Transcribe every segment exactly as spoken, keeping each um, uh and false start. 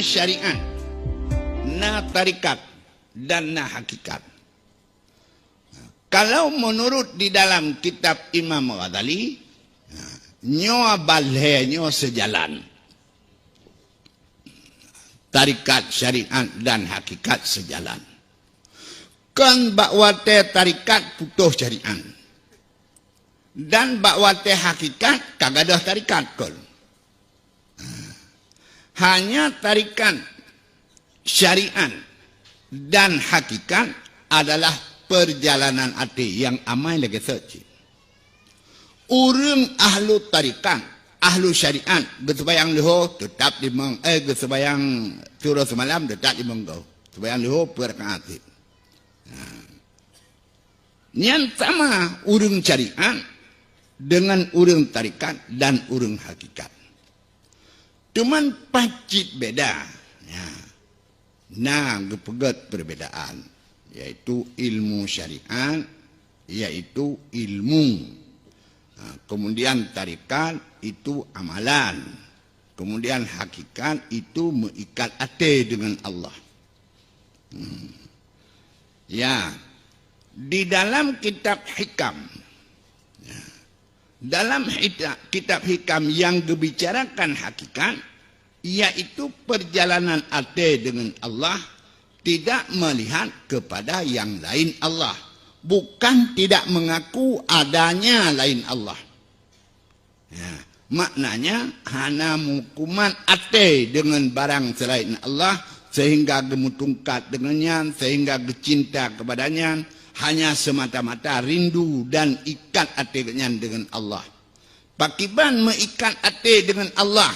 syariat, na tarikat, dan na hakikat. Kalau menurut di dalam kitab Imam Ghazali, nyoe ban lhée nyoe seujalan. Tarikat, syariat, dan hakikat seujalan. Kon bak watée tarikat putôh syariat. Dan bak watée hakikat ka gadôh tarikat kon. Hanya tarikat, syariat, dan hakikat adalah perjalanan até nyang amai lagée seucit. Ureuëng ahlu tarikat, ahlu syariat, geuseubayang leuho teutap limong, eh, geuseubayang siuroe seumalam teutap limong goe. Seubayang leuho peuet rakaat cit. Nyan sama ureuëng syariat deungon ureuëng tarikat dan ureuëng hakikat. Teuma paih cit beda. Ya. Na geupeugét perbedaan, yaitu ilmu syariat, yaitu ilmu. Ha, kemudian tarikat itu amalan. Kemudian hakikat itu meuikat até deungon Allah. Hmm. Ya, di dalam kitab Hikam, ya, dalam hita-, kitab Hikam yang geubicarakan hakikat, yaitu perjalanan até deungon Allah, tidak melihat kepada yang lain Allah, bukan tidak mengaku adanya lain Allah. Ya, maknanya hana meukumat até deungon barang seulaén Allah, sehingga geumeutungkat deungon nyan, sehingga geucinta kepada nyan, hanya semata-mata rindu dan ikat até nyan deungon Allah. Pakiban meuikat até deungon Allah,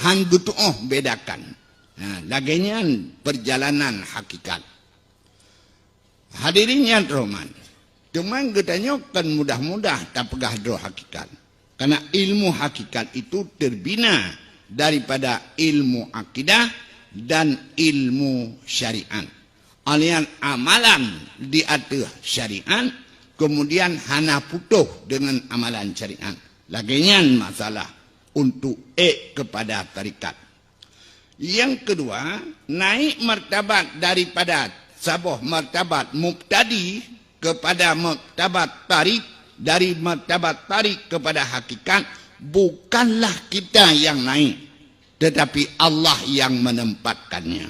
han geutuoh bedakan. Ha, lagée nyan perjalanan hakikat. Hadirin nyang terhormat, teuma geutanyoe kon mudah-mudah tapeugah droe hakikat. Karena ilmu hakikat itu terbina daripada ilmu akidah dan ilmu syariat. Alian amalan di ateueh syariat, kemudian hana putôh deungon amalan syariat. Lagée nyan masalah untuk ék kepada tarikat. Yang kedua, naik martabat daripada saboh martabat mubtadi kepada martabat tarik, dari martabat tarik kepada hakikat, bukanlah kita yang naik, tetapi Allah yang menempatkannya.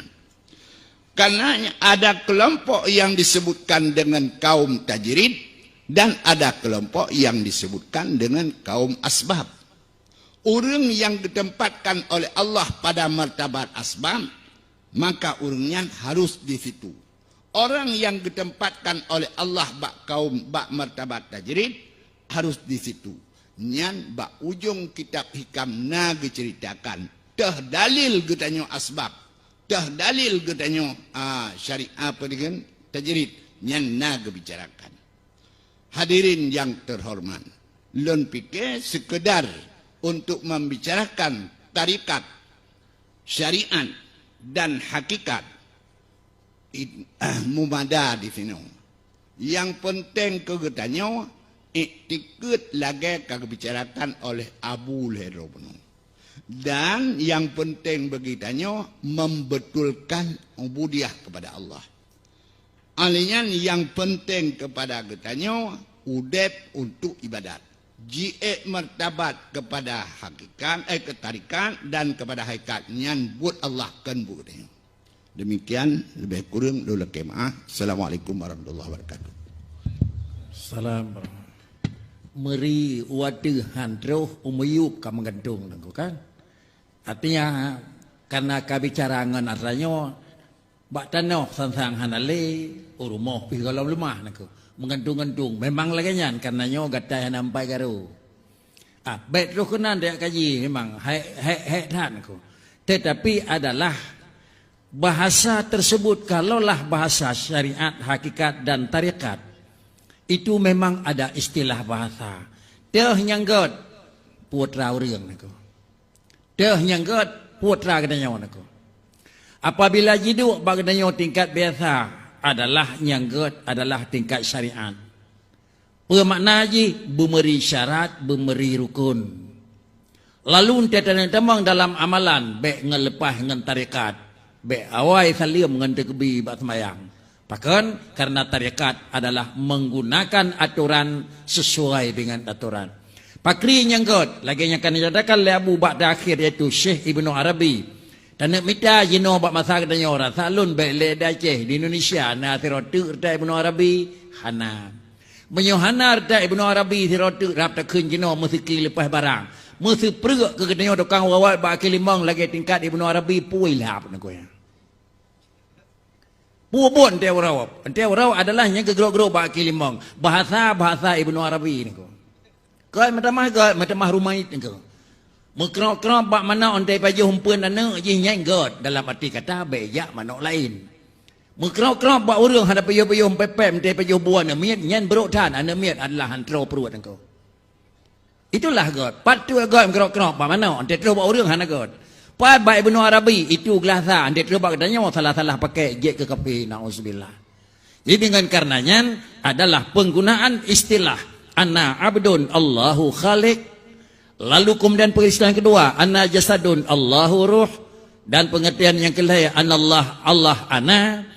Karena ada kelompok yang disebutkan dengan kaum tajrid dan ada kelompok yang disebutkan dengan kaum asbab. Ureuëng nyang geutempatkan oleh Allah pada martabat asbab, maka ureuëng nyan harus di situ. Orang nyang geutempatkan oleh Allah bak kaum, bak martabat tajrid, harus di situ. Nyan bak ujong kitab Hikam na geuceuritakan, teuh dalil geutanyoe asbab, teuh dalil geutanyoe, a, syariat, apa deungon tajrid, nyan na geubicarakan. Hadirin yang terhormat, lôn pike sekedar untuk membicarakan tarikat, syariat, dan hakikat, it-, mumada di sinoe. Yang penting keu geutanyoe, iktikeuet lagée ka geubicarakan oleh Abu lhée droe bunoe. Dan yang penting bagi tanyoe, membetulkan ubudiyah kepada Allah. Alih nyan nyang peunteng keupada geutanyoe udeb untuk ibadat, jiék martabat keupada hakikat, eh, keutarikat dan keupada hakikat nyan buet Allah kheun buet geutanyoe. Demikian, leubeh kureueng lôn lakée meu'ah. Assalamualaikum warahmatullahi wabarakatuh. Salam. Meuri watée han troh u miyueb ka meugantong nangku kan. Artinya, karena ka bicara ngon atra nyoe, bak tanoh sang-sang hana lé, u rumoh pih gohlom leumah nangku. Meugantung-gantung. Memang lagée nyan, karena nyoe gatai hana ampai garo. Ah, bék troh keunan tajak kaji, memang hai, hai, hai that nangku. Tetapi adalah bahasa tersebut, kalaulah bahasa syariat, hakikat dan tarekat, itu memang ada istilah bahasa. Teuh nyang gét putra ureuëng nangku. Teuh nyang gét putra geutanyoe nangku. Apabila jiduek bak geutanyoe tingkat biasa, adalah nyang gét adalah tingkat syariat. Peue makna jih? Beumeuri syarat, beumeuri rukun. Lalu 'oh teuh taneuk tamong dalam amalan, bèk ngon leupah ngon tarekat, bèk awai saleuem ngon teukeubie bak seumayang. Pakon? Karena tarekat adalah menggunakan aturan sesuai dengan aturan. Pakri nyang göt, lagèe nyang ka neunyatakan lé Abu Bakar Akhir, yaitu Syekh Ibnu Arabi. Taneuk mita jinoe bak masa geutanyoe, rasa lôn bèk lé di Aceh, di Indonesia na sidroe teuk reuta Ibnu Arabi? Hana. Meunyoe hana reuta Ibnu Arabi sidroe teuk, rab takheun jinoe meuseuki leupah barang, meuseupreuek keu geutanyoe tukang rawat bak akhé limong lagèe tingkat Ibnu Arabi, pui lhap neukua. Peue buet 'oh teuh uroe? 'Oh teuh uroe adalah nyang keu groe-groe bak akhé limong, bahasa-bahasa Ibnu Arabi neukua. Göt meutamah, göt meutamah rumaid neukua. Meukrok-krok bak manok 'oh teuh pajoh eumpeuen aneuk jih, nyan göt, dalam arti kata bèk jak manok laén. Meukrok-krok bak ureueng hana pajoh-pajoh, pèp-pèp 'oh teuh pajoh buet aneuk miet, nyan brôk that, aneuk miet adalah han troe pruet neukua. Itulah göt. Pat teuk göt meukrok-krok bak manok, 'oh teuh troh bak ureueng hana göt. Pat bak Ibnu Arabi, itu glah sa, 'oh teuh troh bak geutanyoe salah-salah pakèk jeuet keu kafé, naudzubillah. Jadi dengan karena nyan adalah penggunaan istilah ana abdun Allahu khaliq, lalu kemudian pengistilahan kedua ana jasadun Allahu ruh, dan pengertian yang kelhèe anallah, Allah ana,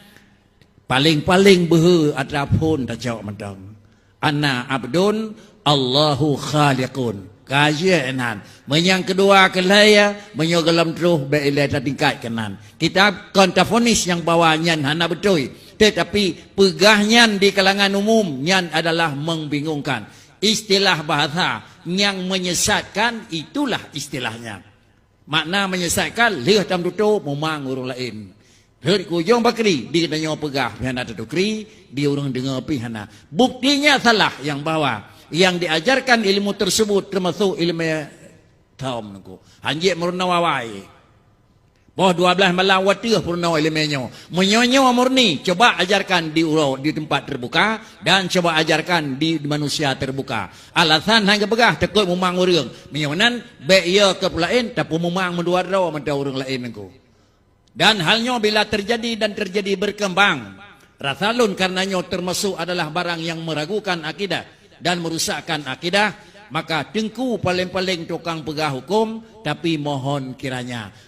paleng-paleng beuhe atra phon tacok mantong. Ana abdun Allahu khaliqun. Ka jeuet nan. Meunyoe nyang keudua keulhèe, meunyoe gohlom troh bèk ilèe tatingkat keunan. Kitab kon tafonis nyang bahwa nyan hana beutôi, tetapi peugah nyan di kalangan umum nyan adalah membingungkan. Istilah bahasa nyang menyesatkan, itulah istilahnya. Makna menyesatkan, lheueh tameututoe mumang ureueng laén. Rhot keu ujong pakri, di geutanyoe peugah pih hana tatukri, di ureueng deungoe pih hana. Buktinya salah nyang bahwa nyang diajarkan ilmu tersebut termasuk ilmu thom neukua. Hanjeuet meurunoe awai. Boh dua blaih malam watèe peurunoe ilmu nyoe. Meunyoe nyoe murni, coba ajarkan di uroe, di tempat terbuka, dan coba ajarkan di manusia terbuka. Alasan han geupeugah, takot mumang ureueng. Meunyoe nan, bèk yo keu peue laén, tapi mumang meudua droe mantong ureueng laén neukua. Dan hal nyoe bila terjadi dan terjadi berkembang, rasa lôn karena nyoe termasuk adalah barang yang meragukan akidah dan merusakkan akidah, maka teungku paleng-paleng tukang peugah huköm, tapi mohon kiranya